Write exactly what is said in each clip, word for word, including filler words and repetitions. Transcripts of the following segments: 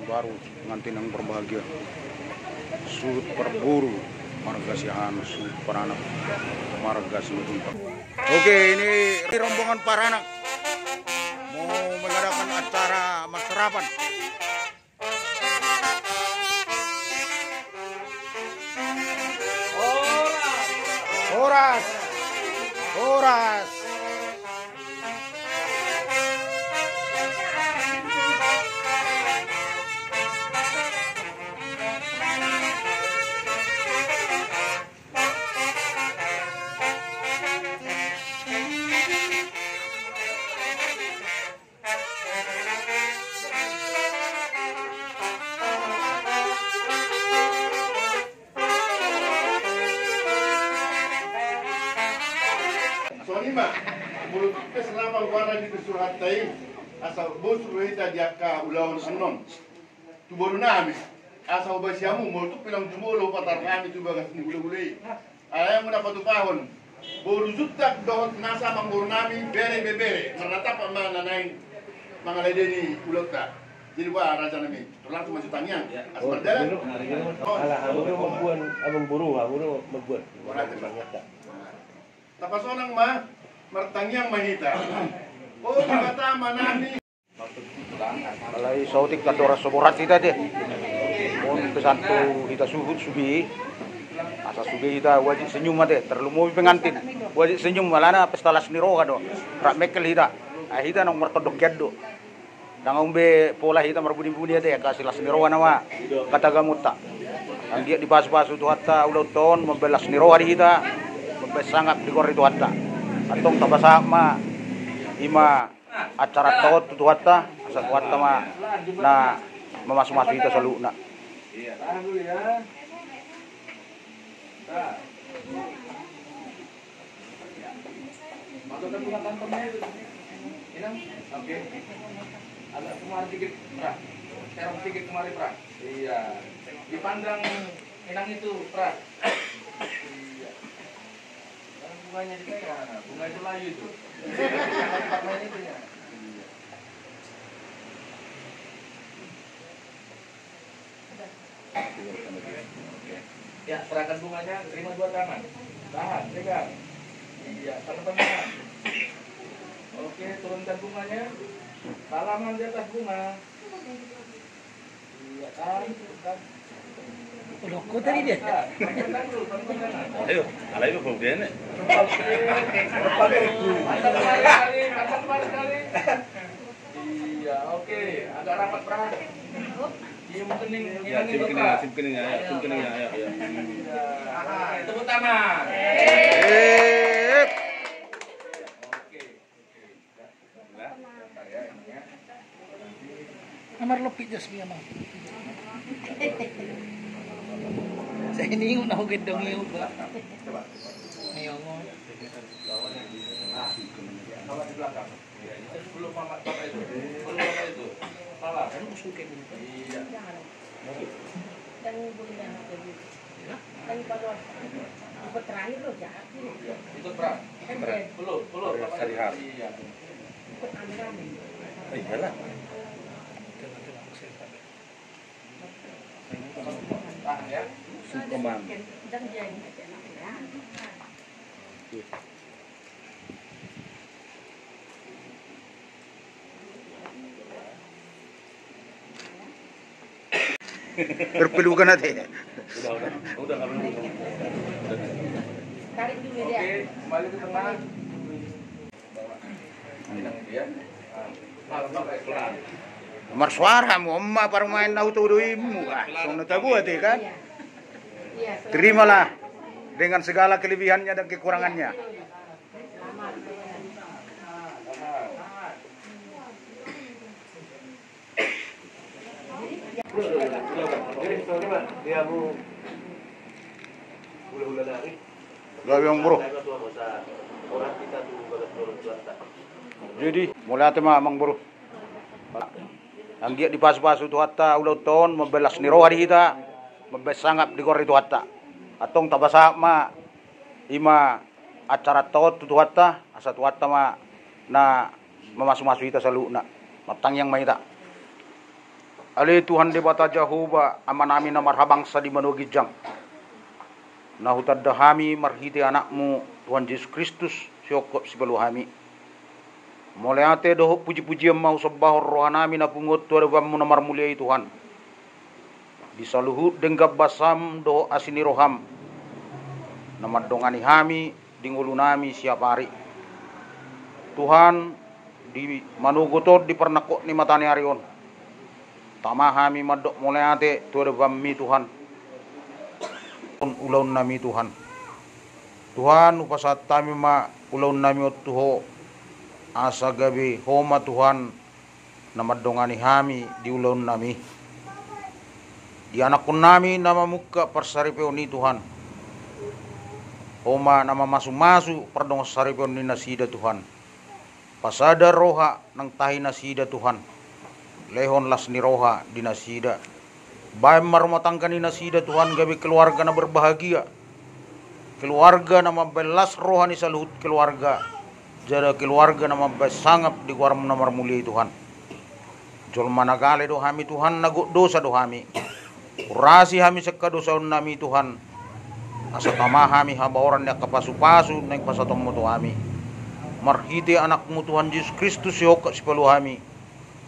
Baru pengantin yang berbahagia. Suhut parboru marga Siahaan, suhut paranak marga Simatupang. Oke, ini rombongan paranak mau mengadakan acara mansarapan. Horas. Horas. Songon i ma, molo tung pe selama goarna di Surhanta i, asa bosur do hita di angka ulaon annon. Tu boru nami, asa hubahen hamu, molo tung pe naung jumolo pataru hami tu bagas ni hulahula i. Alai muna patupahon boru Juntak dohot nasa amangboru nami bere ibebere, marnatap ma na naeng mangalehon ulaonta. Jadi boha raja nami, langsung maju tangiang. Asa mardalan. Ala hamu do mamboan amangboru, hamu do mamboan. Tapasonang ma, martangiang ma hita. O Debata Ama nami. Alai saotik andorang so borat hita ate. On pesan tu hita suhut sude. Asa sude hita wajib senyum ate, tarlumobi pengantin. Wajib senyum, alana pesta las ni roha do. Rap mengkel hita. Ai hita naung martondong hian do. Ndang adong be pola hita marbuni-buni ate, kasi las ni roha nama. Hata gamonta. Anggiat dipasupasu Tuhanta ulaonta on, mambahen las ni roha di hita, mambahen sangap di goar ni Tuhanta. Antong tapasahat ma, i ma acaranta on tu Tuhanta, asa Tuhanta ma na mamasu-masu hita saluhutna. Iya, tahan dulu ya. Nah. Masukkan bunga kantongnya. Inang, oke. Agak kemari dikit, Pra. Terong dikit kemari, Pra. Iya. Dipandang Inang itu, Pra. Iya. Kan bunganya dipegang, nah, bunga itu layu itu. Warnanya itu ya. Iya. Ya, serahkan bunganya, terima dua tangan. Tahan, pegang. Iya, tangan. Oke, turunkan bunganya. Salaman di atas bunga. Iya, tahan, tahan. Udah kok tadi dia? Ayo, alai bau dia nih. Iya, oke. Agak rapat, Pra. Cium kening, ya, cium kening, Pra. Cium kening, ya, ya, cium kening, ya, ya, ya. Iya. Tepuk tangan. Oke. Nomor lopi jas dia mau. Saya ini na gendong iu ba. Miongo. Iya, itu sebelum mama, papa itu. Sebelum papa itu. Salah. Kan usul kayak gini. Iya. Dan boleh yang kayak gitu. Dan kalau ikut terakhir lo jahat. Iya. Ikut perang. Kan dia belum, belum. Papa itu. Iya. Ikut rame-rame. Iyalah. Tahan ya. Suka, Mam. Dan dia ini. Berpelukan ate. Udah, udah. Udah, nggak perlu. Tarik dulu ya. Oke, kembali ke tengah. Marsuara hamu, on ma parumaen na hutodoimu. Ah, songon na tabo ate kan. Terimalah dengan segala kelebihannya dan kekurangannya. Gabe, Amang Boru. Jadi mauliate ma, Amang Boru. Anggiat dipasupasu Tuhanta ulaonta on, mambahen las ni roha di hita, mambahen sangap di goar ni Tuhanta. Antong tapasahat ma, i ma acaranta on tu Tuhanta, asa Tuhanta ma na mamasumasu hita saluhutna. Martangiang ma hita. Ale Tuhan Debata Jahowa, Amanami na marhabangsa di banua ginjang, na hutanda hami marhite Anakmu, Tuhan Jesus Kristus, sihongkop sipaluahon hami. Mauliate dohot pujipujian ma husombahon rohanami na pungu on tu adopanMu na marmulia i, Tuhan, di saluhut denggan basam dohot asi ni rohaM na mandongani hami di ngolunami siapari. Tuhan, di manogot on, di parnangkok ni mataniari on, tama hami mandok mauliate tu adopanMi, Tuhan. On ulaonnami, Tuhan. Tuhan, hupasahat hami ma ulaonnami on tu Ho, asa gabe Ho ma, Tuhan, na mandongani hami di ulaonnami, di anakkonnami na mamungka parsaripeon i, Tuhan. Ho ma na mamasumasu pardongansaripeon ni nasida, Tuhan. Pasada roha nang tahi nasida, Tuhan. Lehon las ni roha di nasida. Baen ma rumah tangga ni nasida, Tuhan, gabe keluarga na berbahagia. Keluarga na mambaen las roha ni saluhut keluarga. Jala keluarga na mambaen sangap di goarMu na marmulia i, Tuhan. Jolma na gale do hami, Tuhan, na gok dosa do hami. Urasi hami sian hadosaonnami, Tuhan. Asa tama hami habaoran ni angka pasupasu naeng pasahatonMu tu hami. Marhite AnakMu, Tuhan Jesus Kristus, sihongkop sipaluahon hami.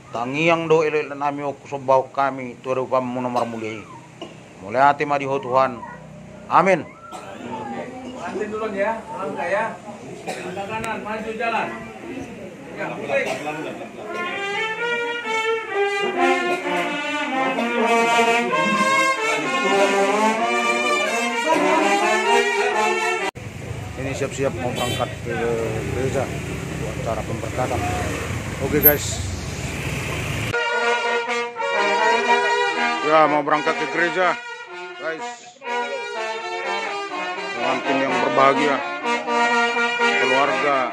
Tangiang dohot elekeleknami on husombahon hami tu adopanMu na marmulia i. Mauliate ma di Ho, Tuhan. Amen. Pengantin duluan ya, langkah ya. Sebelah kanan, maju jalan. Ya, mulai. Ini siap-siap mau berangkat ke gereja buat acara pemberkatan. Oke, guys. Ya, mau berangkat ke gereja, guys. Pengantin yang berbahagia, keluarga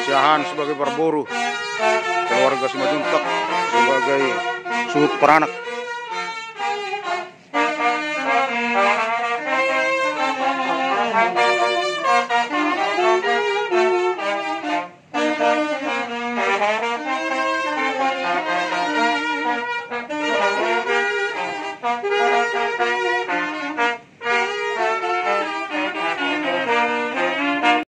Siahaan sebagai parboru, keluarga Simanjuntak sebagai suhut paranak.